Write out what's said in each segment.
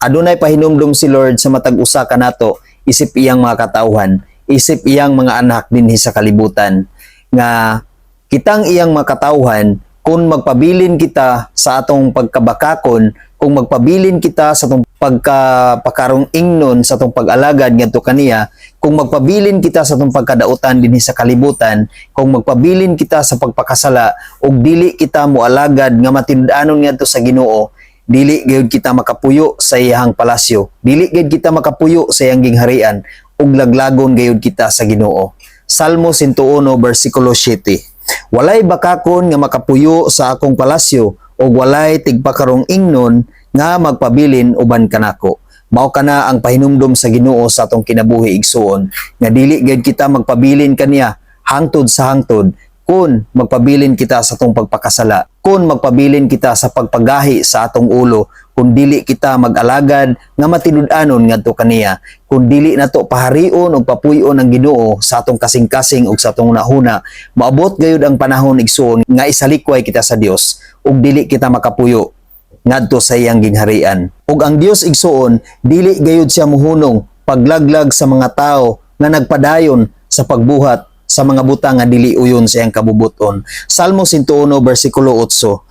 Adunay pahinumdum si Lord sa matag usa kanato isip iyang mga katawhan, isip iyang mga anak dinhi sa kalibutan, nga kitang iyang mga katawhan, kung magpabilin kita sa atong pagkabakakon, kung magpabilin kita sa atong pagkapakarong ingnon sa atong pag-alagad ngadto kaniya, kung magpabilin kita sa atong pagkadautan dinhi sa kalibutan, kung magpabilin kita sa pagpakasala ug dili kita moalagad nga matinud-anon ngadto sa Ginoo, dili gayud kita makapuyo sa iyang palasyo, dili gayud kita makapuyo sa iyang gingharian, ug laglagon gayud kita sa Ginoo. Salmo 101 bersikulo 7: "Walay bakakon nga makapuyo sa akong palasyo ug walay tigpakarong ingnon nga magpabilin uban kanako." Mao kana ang pahinumdom sa Ginoo sa atong kinabuhi, igsuon, nga dili gayud kita magpabilin kaniya hangtod sa hangtod kung magpabilin kita sa atong pagpakasala, kung magpabilin kita sa pagpagahi sa atong ulo, kung dili kita mag-alagad nga matinud-anon ngadto kaniya, kung dili nato paharion og papuy-on ang Ginoo sa atong kasing-kasing ug sa atong hunahuna, moabot gayud ang panahon, igsuon, nga isalikway kita sa Dios ug dili kita makapuyo ngadto sa iyang gingharian. Ug ang Dios, igsuon, dili gayud siya muhunong paglaglag sa mga tao nga nagpadayon sa pagbuhat sa mga butang nga dili uyon sa iyang kabubuton. Salmo 101 bersikulo 8: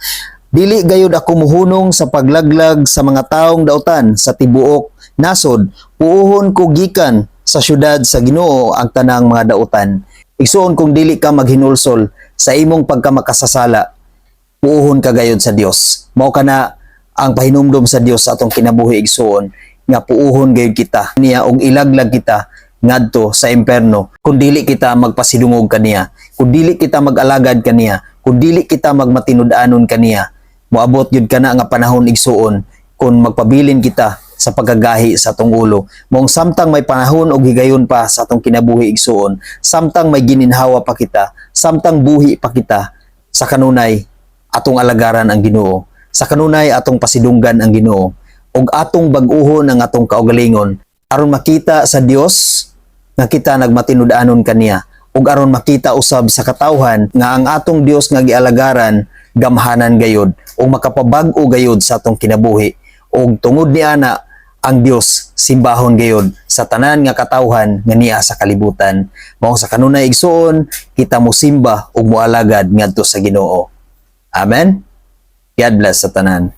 "Dili gayud ako muhunong sa paglaglag sa mga taong dautan sa tibuok nasod. Puohon ko gikan sa syudad sa Ginoo ang tanang mga dautan." Igsuon, kung dili ka maghinulsol sa imong pagkamakasasala, puohon ka gayud sa Dios. Mao kana ang pahinumdom sa Dios sa atong kinabuhi, igsuon, nga puohon gayud kita niya og ilaglag kita ngadto sa imperno kung dili kita magpasidungog kaniya, kung dili kita mag-alagad kaniya, kung dili kita magmatinud-anon kaniya. Moabot gyud kana nga panahon, igsuon, kung magpabilin kita sa pagkagahi sa atong ulo. Maong samtang may panahon og higayon pa sa atong kinabuhi, igsuon, samtang may gininhawa pa kita, samtang buhi pa kita, sa kanunay atong alagaran ang Ginoo. Sa kanunay atong pasidunggan ang Ginoo ug atong bag-uhon ang atong kaugalingon aron makita sa Dios nga kita nagmatinud-anon kaniya ug aron makita usab sa katawhan nga ang atong Dios nga gialagaran gamhanan gayud ug makapabag-o gayud sa atong kinabuhi, ug tungod ni ana ang Dios simbahon gayud sa tanan nga katawhan nga niya sa kalibutan. Mao sa kanunay, igsuon, kita mo simba ug moalagad ngadto sa Ginoo. Amen. God bless sa tanan.